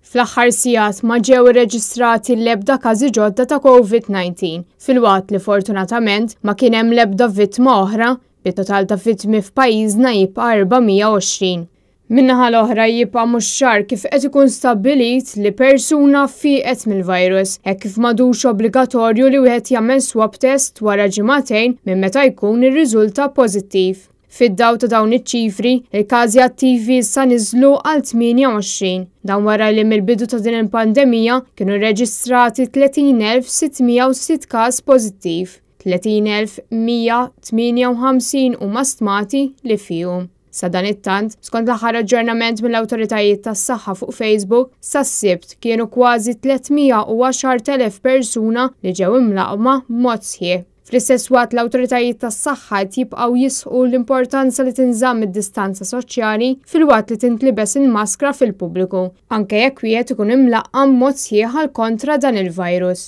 Fl-aħħar sigħat ma ġew irreġistrati l-ebda każi ġodda ta' COVID-19, filwaqt li fortunatament ma kien hemm l-ebda vittma oħra, bit-total ta' vittmi f'pajjiżna jibqa' 420. Min-naħa l-oħra jibqa' mhux ċar kif qed ikun stabbilit li persuna fieqet mill-virus, hekk kif m'għadux obbligatorju li wieħed jagħmel swab test wara ġimagħtejn minn meta jkun irriżulta pożittiv. Fid-dawl ta' dawn iċ-ċifri, il-każi attivi issa niżlu għal 28. Dan wara li mill-bidu ta' din il-pandemija kienu rreġistrati 30,606 każ pożittiv, 30,158 huma stmati li fihom. Sadanittant, skont l-aħħar aġġornament mill-awtoritajiet tas-saħħa fuq Facebook, sas-Sibt kienu kważi 310,000 persuna li ġew imlaqqma b'mod sħiħ. Fl-istess waqt l-awtoritajiet tas-saħħa qed jibqgħu jisħqu l-importanza li tinżamm id-distanza soċjali filwaqt li tintlibes il-maskra fil-pubbliku, anke jekk wieħed ikun imlaqqam b'mod sħiħ għal kontra dan il-virus.